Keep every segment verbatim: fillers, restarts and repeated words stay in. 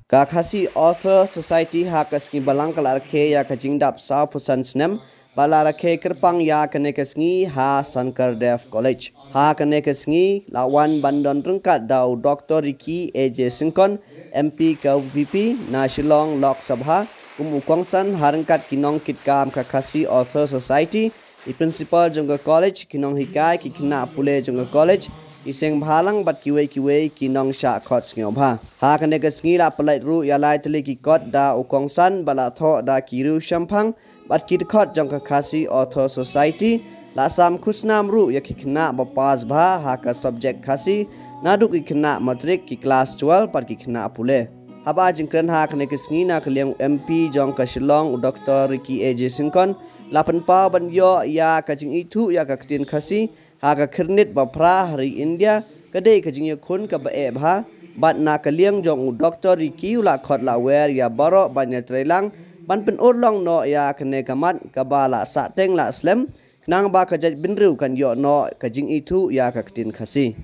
Ka Khasi Author Society ha ka sngi Balang ka la rakhe ïa ka jingdap sawphew san snem, ba la rakhe kyrpang ïa kane ka sngi ha Sankardev College. Ha kane ka sngi la wan ban don ryngkat da u Doctor Ricky A J Syngkon, M P ka VPP na Shillong Lok Sabha, kum u kongsan ha ryngkat ki nongkitkam ka Khasi Author Society, i principal jong ka college, ki nonghikai, ki khynnah pule jong ka college, ki seng bhalang bad kiwei kiwei ki nongshah khot sngewbha. Ha kane ka sngi la pynlait ruh ïa lai tylli ki kot da u kongsan bad la thoh da ki riew shemphang bad ki dkhot jong ka Khasi Author Society, la sam khusnam ruh ïa ki khynnah ba pass bha ha ka subject Khasi, naduh ki khynnah matric, ki klas twelve bad ki khynnah pule. Haba jingkren ha kane ka sngi na ka liang u M P jong ka Shillong u Doctor Ricky A J Syngkon, la pynpaw ban ïoh ïa ka jingithuh ïa ka ktien Khasi ha ka khyrnit ba phra ha ri India, ka dei ka jingïakhun kaba eh bha, bad na ka liang jong u Doctor Ricky u la khot la wer ïa baroh ban ïatreilang ban pynurlong noh ïa kane ka mat kaba la sahteng la slem, khnang ba ka jaitbynriew kan ïoh noh ka jingithuh ïa ka ktien Khasi.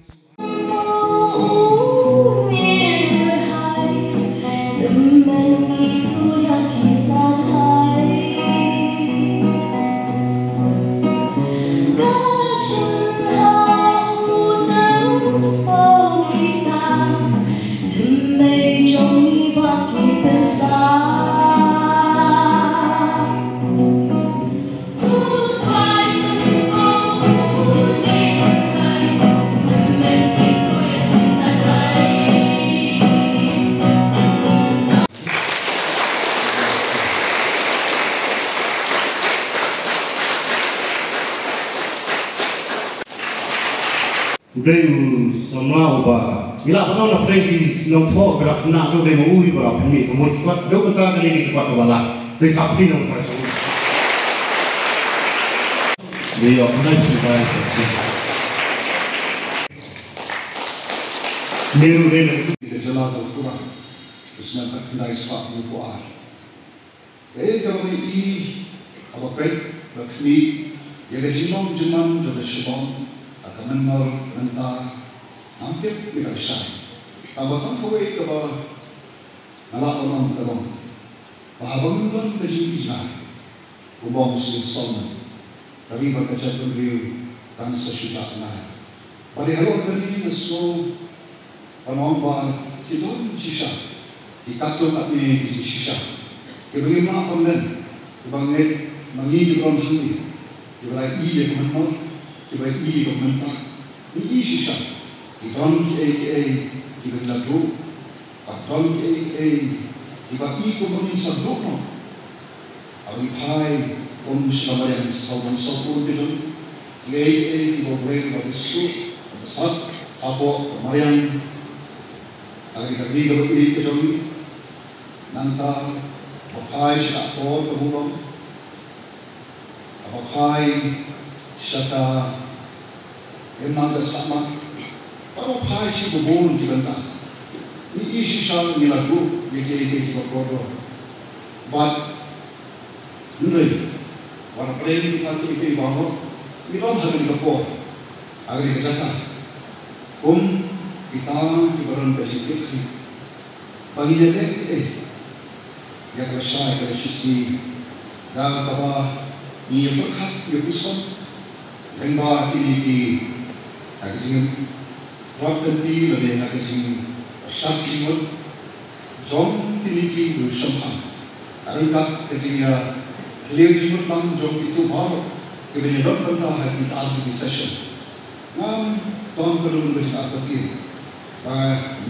U dei u samla uba ngi lah ban ong na pdeng ki nongthoh ba la khynnah, u dei ma u uba la pynmih ka mut ki kot, dei mynta kane dei ki kot kaba lah. Dei thap kti na mynta ka song. Dei ïoh mynta ki bai. Dei ruh dei na ka jylla Tripura. Ka snem khatkhyndai spah hynñiewphew ar. Kaei kaba ngi i kaba peit ba khmih ïa ka jinglong jingman jong ka shnong ha ka mynnor mynta, ngam tip ïa ka lashai. Tangba tang kawei kaba nga lah ban ong ka long ba haba ngim don ka jingïohi, kumba ong u Syiem Solomon, ka ri bad ka jaitbynriew kan sa shu jah bnai. Bad halor kane nga sngew ban ong ba ki don shisha, ki katto katne ki jingshisha kiba ngim lah ban len, kiba ngeit ma ngi kiba don hangne, kiba la ïohi ïa ka mynnor, kiba ïohi ïa ka mynta, ngi i shisha ki don kiei kiei kiba ngi la duh, bad don kiei kiei kiba i kumba ngin sa duh noh. Haba ngi phai kum sha ka mariang sawdong sawkun ka jong ngi, kiei kiei kiba U Blei u la buh shuh ban sah hapoh ka mariang ha kane ka ri kaba ïeit ka jong ngi. Nangta haba phai sha ka akor ka Mulong, haba phai sha ka Em, nang ka sama. Baroh phai shi bun ki bynta. Ngi i shisha ngi la duh ïa kiei kiei kiba kordor. Bad hynrei wat la pyrshah kita kiei kiei baroh, ngi don ha kane ka por, ha kane ka jaka, kum kita kiba don ka jingkit khlieh. Ba ngin ïaleh eh ïa ka lashai ka lashisngi da kaba ngin ïa pyrkhat ïa u song lyngba kine ki, ha ka jingïarap lynti lane ha ka jingpyrshah jingmut jong kine ki riew shemphang, ha ryngkat ka jingïakhleh jingmut lang jong kito baroh kiba ïadon bynta ha kine ki session. Ngam don ka don ka jingïathuh ba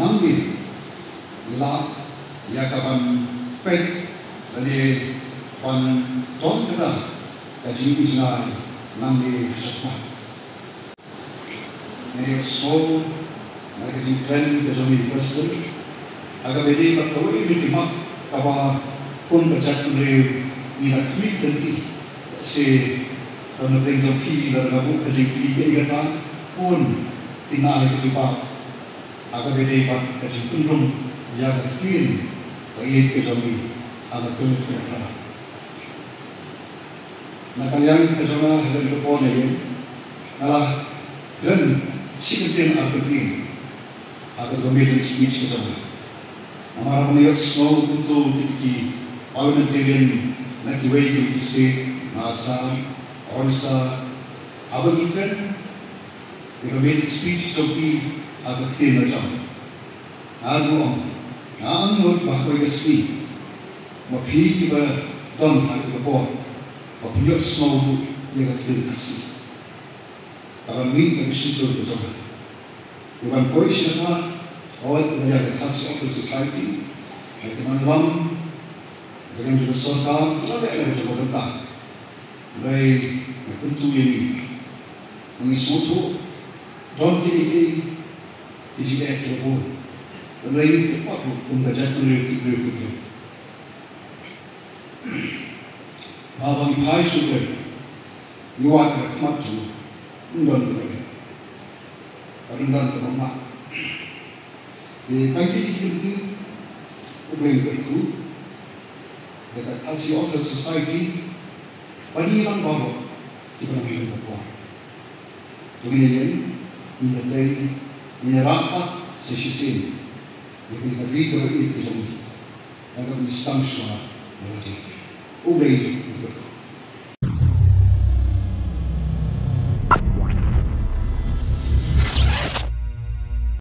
nangne ngi lah ïa ka ban peit lane ban don kata ka jingïohi nangne ha shakmat. Ngi ïohsngew na ka jingkren ka jong i President, ha kaba ïadei bad kawei na ki mat kaba kum ka jaitbynriew ngi la khmih lynti. Shisha, don na pdeng jong phi lada nga buh ka jingkylli kaei kata, bun ki nai ki jubab ha kaba ïadei bad ka jingpynrung ïa ka ktien ba ïeit ka jong ngi ha ka kynhun ka jong ngi. Na ka liang ka jong nga ha kane ka por nga ïeng, nga la kren shi kyntien ar kyntien ha ka maiden speech ka jong nga. Namar ba ngi ïohsngew kumto kita ki parliamentarian na kiwei kiwei ki state, na Assam, Orissa, haba ngi kren ïa ka maiden speech jong ki ha ka ktien la jong. Nga ruh ong, nga angnud ba ha kawei ka sngi ma phi kiba don ha kata ka por ba phin ïohsngew ruh ïa ka ktien Khasi. Kaba mih na ka shyntur ka jong nga. Ïa ban poi sha ka, hooid, ïa ka Khasi Authors Society, ïa ka nongïalam, ïa ka jong ka sorkar, ïa ka jong ka bynta. Hynrei nga kyntu ïa ngi, ma ngi sngewthuh don kiei kiei ki jingeh kiba bun. Hynrei ngi tip pat ruh kum ka jaitbynriew tip briew tip briew. Haba ngi phai sha U Blei, ngi wad ha khmat jong u, ym don kaba ïap, ym don kaba mad. Te tang kine ki kyntien U Blei u kyrkhu da ka Khasi Authors Society bad ngi lang baroh kiba nang ïeng ka kwah. To ngin ïeng, ngin ïatei, ngin ïarap pat sa shisien ïa kane ka ri kaba ïeit ka jong ngi. Ïa kaba ngi sdang shuwa na lade. U Blei u kyrkhu.